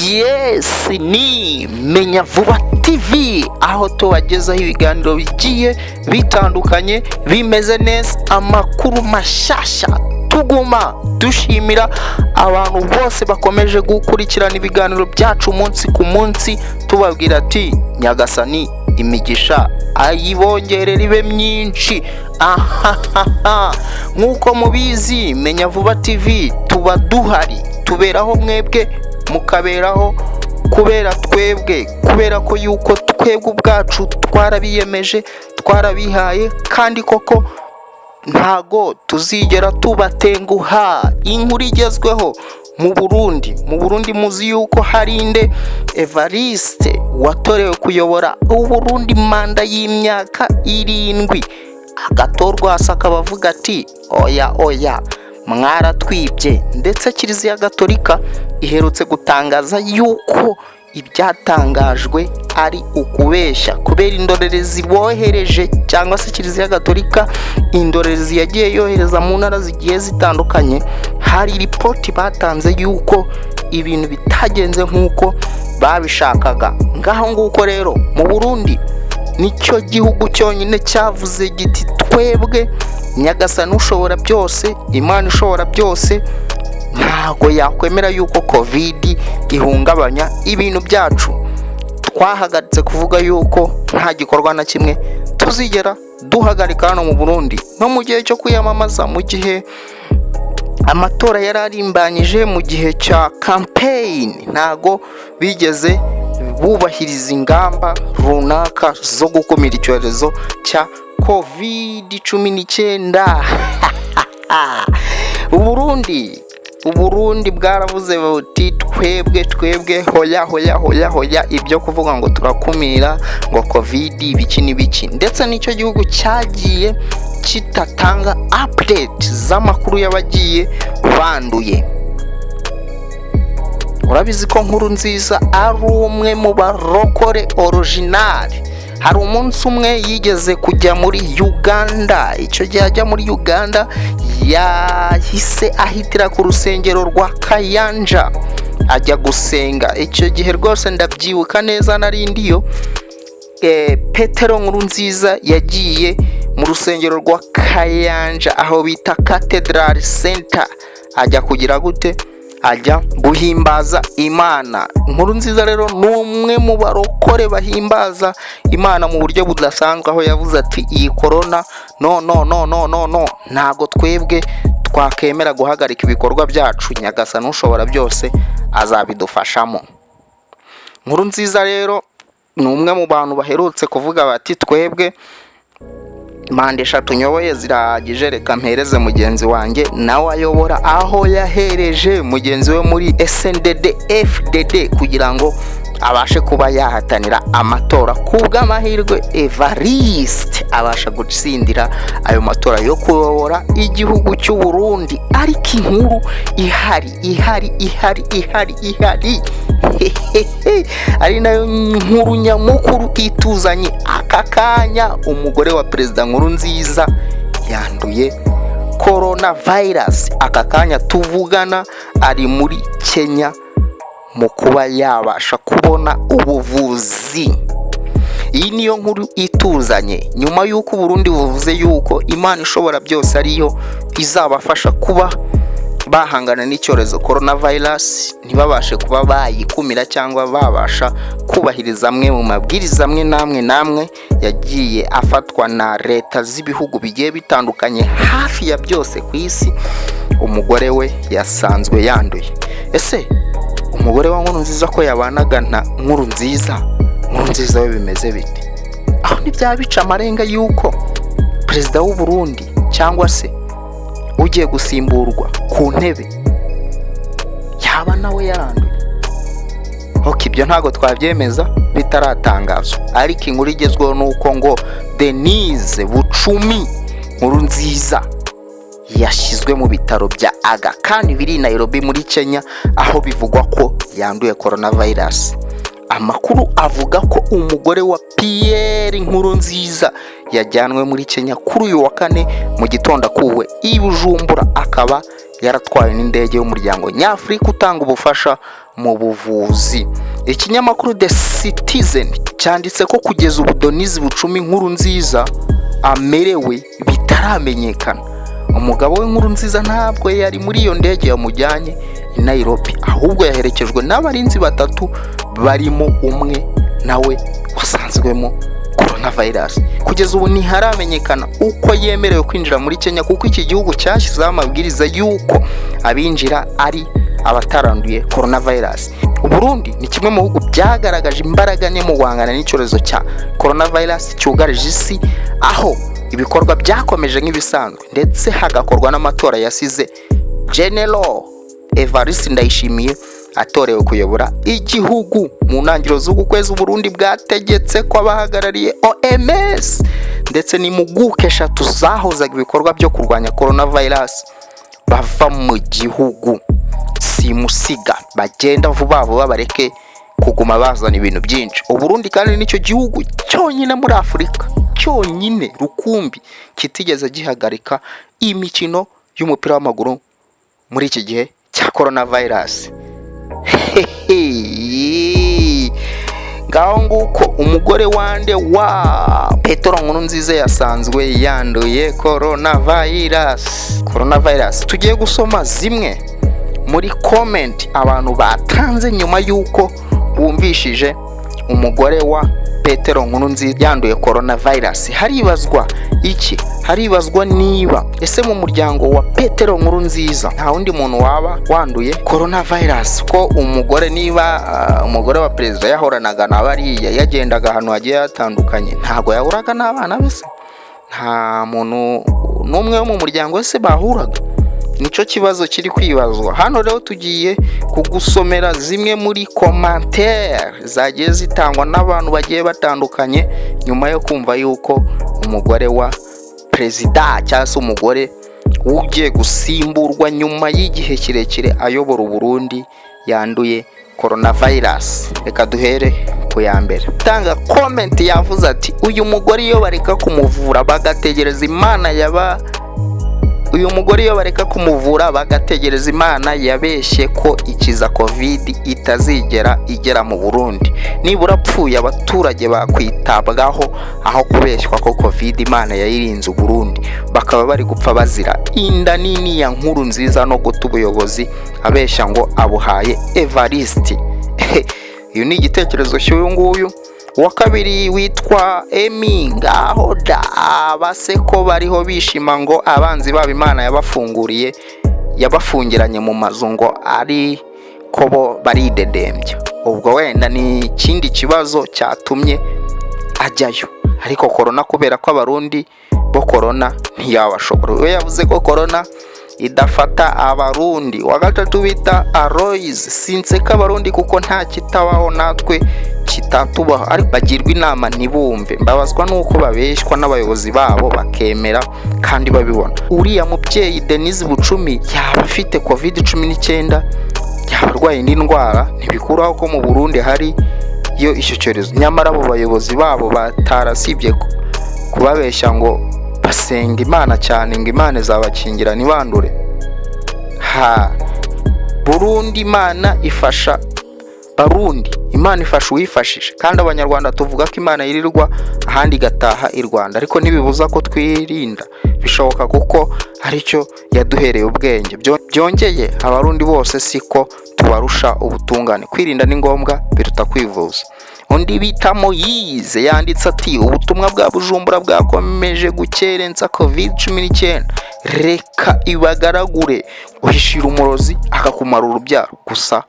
Yes, ni Menya Vuba TV, aho tubagezaho ibiganiro bigiye bitandukanye bimeze neza, amakuru mashyashya. Tuguma dushimira abantu bose bakomeje gukurikirana ibiganiro byacu umunsi ku munsi, tubabwira ati: "Nyagasani imigisha ayibongerera ibe myinshi." Ahahaha, nk'uko mubizi, Menya Vuba TV tuba duhari, tuberaho mwebwe mukaberaho kubera twebwe, kubera ko yuko twebwe ubwacu twarabiyemeje, twarabihaye, kandi koko ntago tuzigera tubatenguha. Inkuru igezweho mu Burundi, mu Burundi muzi yuko hari inde? Evariste watorewe kuyobora Uburundi manda y'imyaka 7, agatorwa hasi akaba avuga ati: "Oya, oya, mwaratwibye." Ndetse Kiliziya Gatolika iherutse gutangaza yuko ibyatangajwe ari ukubeshya, kubera indorerezi bohereje, cyangwa se Kiliziya Gatolika indorerezi yagiye yohereza mu ntara zigiye zitandukanye, hari ripoti batanze yuko ibintu bitagenze nk'uko babishakaga. Ngaho nguko rero, mu Burundi nicyo gihugu cyonyine cyavuze giti: "Twebwe Nyagasani ushobora byose, Imana ishobora byose, ntabwo yakwemera yuko COVID ihungabanya ibintu byacu. Twahagaritse kuvuga yuko nta gikorwa na kimwe tuzigera duhagarika hano mu Burundi." No mu gihe cyo kwiyamamaza, mu gihe amatora yari arimbanyije, mu gihe cya campaign, ntago bigeze bubahiriza ingamba runaka zo gukumira icyorezo cya COVID-19. Uburundi bwaravuze buti: "Twebwe, twebwe hoya, hoya, hoya, hoya, ibyo kuvuga ngo turakumira ngo COVID ibiki n'ibiki." Ndetse n'icyo gihugu cyagiye kitatanga update z'amakuru y'abagiye banduye. Urabizi ko Nkurunziza ari umwe mu barokore original. Hari umunsi umwe yigeze kujya muri Uganda. Icyo gihe ajya muri Uganda yahise ahitira ku rusengero rwa Kayanja ajya gusenga. Icyo gihe rwose ndabyibuka neza, narindiyo. Petero Nkurunziza yagiye mu rusengero rwa Kayanja, aho bita Cathedral Center, ajya kugira gute? Ajya guhimbaza Imana. Nkurunziza rero ni umwe mu barokore bahimbaza Imana mu buryo budasanzwe, aho yavuze ati: "Iyi korona, no, no, no, no, no, no, ntabwo twebwe twakemera guhagarika ibikorwa byacu. Nyagasani ushobora byose azabidufashamo." Nkurunziza rero ni umwe mu bantu baherutse kuvuga bati: "Twebwe manda 3 nyoboye zirahagije, reka mpereze mugenzi wanjye nawe ayobora," aho yahereje mugenzi we muri SNDD FDD kugira ngo abashe kuba yahatanira amatora. Ku bw'amahirwe Evariste abasha gutsindira ayo matora yo kuyobora igihugu cy'u Burundi. Ariko inkuru ihari, ihari, ihari, ihari, ihari, ari nayo nkuru nyamukuru ituzanye aka kanya: umugore wa Perezida Nkurunziza yanduye corona virus. Aka kanya tuvugana ari muri Kenya mu kuba yabasha kubona ubuvuzi. Iyi niyo nkuru ituzanye nyuma y'uko Uburundi buvuze yuko Imana ishobora byose ariyo izabafasha kuba bahangana n'icyorezo corona virus, ntibabashe kuba bayikumira cyangwa babasha kubahiriza amwe mu mabwiriza amwe n'amwe n'amwe yagiye afatwa na leta z'ibihugu bigiye bitandukanye hafi ya byose ku isi. Umugore we yasanzwe yanduye. Ese umugore wa Nkurunziza ko yabanaga na Nkurunziza, Nkurunziza we bimeze bite? Aho ntibyaba bica amarenga y'uko perezida w'u Burundi cyangwa se ugiye gusimburwa ku ntebe yaba nawe yaranduye? Ok, ibyo ntabwo twabyemeza bitaratangazwa, ariko inkuru igezweho ni uko ngo Denise Bucumi Nkurunziza yashyizwe mu bitaro bya Aga Khan biri i Nairobi muri Kenya, aho bivugwa ko yanduye coronavirus. Amakuru avuga ko umugore wa Pierre Nkurunziza yajyanwe muri Kenya kuri uyu wa kane mu gitondo, akuwe i Bujumbura, akaba yaratwawe n'indege y'umuryango nyafurika utanga ubufasha mu buvuzi. Ikinyamakuru The Citizen cyanditse ko kugeza ubu Denise Bucumi Nkurunziza amerewe bitaramenyekana. Umugabo we Nkurunziza ntabwo yari muri iyo ndege yamujyanye i Nairobi, ahubwo yaherekejwe n'abarinzi batatu barimo umwe nawe wasanzwemo coronavirus. Kugeza ubu ntiharamenyekana uko yemerewe kwinjira muri Kenya, kuko iki gihugu cyashyizeho amabwiriza y'uko abinjira ari abataranduye coronavirus. Uburundi ni kimwe mu bihugu byagaragaje imbaraga nke mu guhangana n'icyorezo cya coronavirus cyugarije isi, aho ibikorwa byakomeje nk'ibisanzwe ndetse hagakorwa n'amatora yasize General Evariste Ndayishimiye atorewe kuyobora igihugu. Mu ntangiriro z'uku kwezi, Uburundi bwategetse ko abahagarariye OMS ndetse n'impuguke eshatu zahozaga ibikorwa byo kurwanya coronavirus bava mu gihugu simusiga, bagenda vuba vuba, bareke kuguma bazana ibintu byinshi. Uburundi kandi nicyo gihugu cyonyine muri Afurika cyonyine rukumbi kitigeze gihagarika imikino y'umupira w'amaguru muri iki gihe cya coronavirus. Hehe. Ngaho nguko, umugore wande wa Petero Nkurunziza yasanzwe yanduye coronavirus. Coronavirus. Tugiye gusoma zimwe muri comment abantu batanze nyuma y'uko bumvishije umugore wa Petero Nkurunziza yanduye coronavirus. Haribazwa iki? Haribazwa niba ese mu muryango wa Petero Nkurunziza nta wundi muntu waba wanduye coronavirus, ko umugore, niba umugore wa perezida yahoranaga na bariya, yagendaga ahantu hagiye hatandukanye, ntabwo yahuraga n'abana be se? Nta muntu n'umwe wo mu muryango we se bahuraga? Nicyo kibazo kiri kwibazwa hano. Rero tugiye kugusomera zimwe muri commentaire zagiye zitangwa n'abantu bagiye batandukanye nyuma yo kumva yuko umugore wa perezida, cyangwa se umugore ugiye gusimburwa nyuma y'igihe kirekire ayobora Uburundi, yanduye coronavirus. Reka duhere ku ya mbere. Tanga comment yavuze ati: "Uyu mugore iyo bareka kumuvura bagategereza Imana yaba, uyu mugore iyo bareka kumuvura bagategereza Imana yabeshye ko ikiza COVID itazigera igera mu Burundi, nibura apfuye abaturage bakwitabwaho, aho kubeshywa ko COVID Imana yayirinze Uburundi, bakaba bari gupfa bazira inda nini ya Nkurunziza no guta ubuyobozi abeshya ngo abuhaye Evariste." Uyu ni igitekerezo cy'uyu nguyu. Uwa kabiri witwa Emi: "Ngaho da, abase ko bariho bishima ngo abanzi babo Imana yabafunguriye, yabafungiranye mu mazu, ngo ari ko bo baridedembya." Ubwo wenda ni ikindi kibazo cyatumye ajyayo, ariko korona, kubera ko Abarundi bo korona ntiyabashobora. We yavuze ko korona idafata Abarundi. Wa gatatu bita Aloyizi: "Sinseka Abarundi kuko nta kitabaho natwe kitatubaho, ariko bagirwa inama ntibumve. Mbabazwa n'uko babeshywa n'abayobozi babo bakemera kandi babibona. Uriya mubyeyi Denise Bucumi yaba afite COVID-19, yaba arwaye indi ndwara, ntibikuraho ko mu Burundi hari yo icyo cyorezo. Nyamara abo bayobozi babo batarasibye kubabeshya ngo basenga Imana cyane, ngo Imana izabakingira ntibandure. Ha Burundi, Imana ifasha Barundi, Imana ifasha uwifashije. Kandi Abanyarwanda tuvuga ko Imana yirirwa ahandi igataha i Rwanda, ariko ntibibuza ko twirinda bishoboka kuko aricyo yaduhereye ubwenge. Byongeye Abarundi bose siko tubarusha ubutungane. Kwirinda ni ngombwa biruta kwivuza." Undi bita Moyize yanditse ati: "Ubutumwa bwa Bujumbura bwakomeje gukerensa COVID-19. Reka ibagaragure. Uhishira umurozi akakumara urubyaro gusa.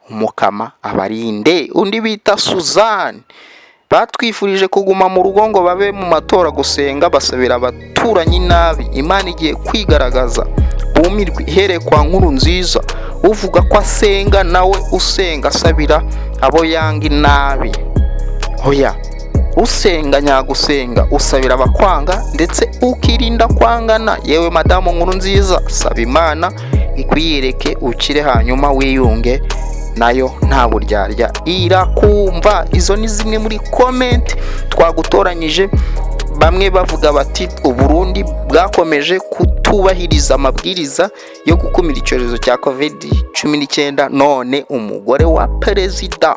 Umukama abarinde." Undi bita Suzanne: "Batwifurije kuguma mu rugo ngo babe mu matora, gusenga basabira abaturanyi nabi. Imana igiye kwigaragaza bumirwe, ihereye kwa Nkurunziza uvuga ko asenga, nawe usenga asabira abo yanga inabi. Hoya, usenga nyagusenga usabira abakwanga ndetse ukirinda kwangana. Yewe madamu Nkurunziza, saba Imana ikwiyereke ukire, hanyuma wiyunge nayo nta buryarya, irakumva." Izo ni zimwe muri comment twagutoranyije. Bamwe bavuga bati: "Uburundi bwakomeje kutubabaza." kutubahiriza amabwiriza yo gukumira icyorezo cya COVID-19. None umugore wa perezida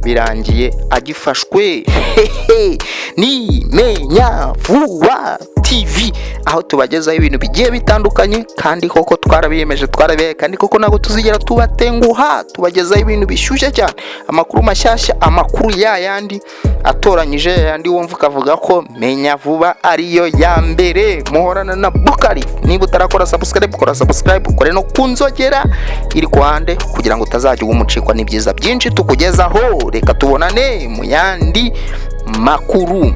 birangiye agifashwe. Hehe, ni Menya Vuba TV, aho tubagezaho ibintu bigiye bitandukanye, kandi koko twarabiyemeje, twarabiye, kandi koko ntabwo tuzigera tubatenguha. Tubagezaho ibintu bishyushye cyane, amakuru mashyashya, amakuru ya yandi atoranyije, yandi wumva ukavuga ko Menya Vuba ariyo ya mbere. Muhorana na Bukari. Niba utarakora subscribe, kora subscribe, ukore no ku nzogera iri ku ruhande kugira ngo utazajya umucikwa n'ibyiza byinshi tukugezaho. Reka tubonane mu yandi makuru.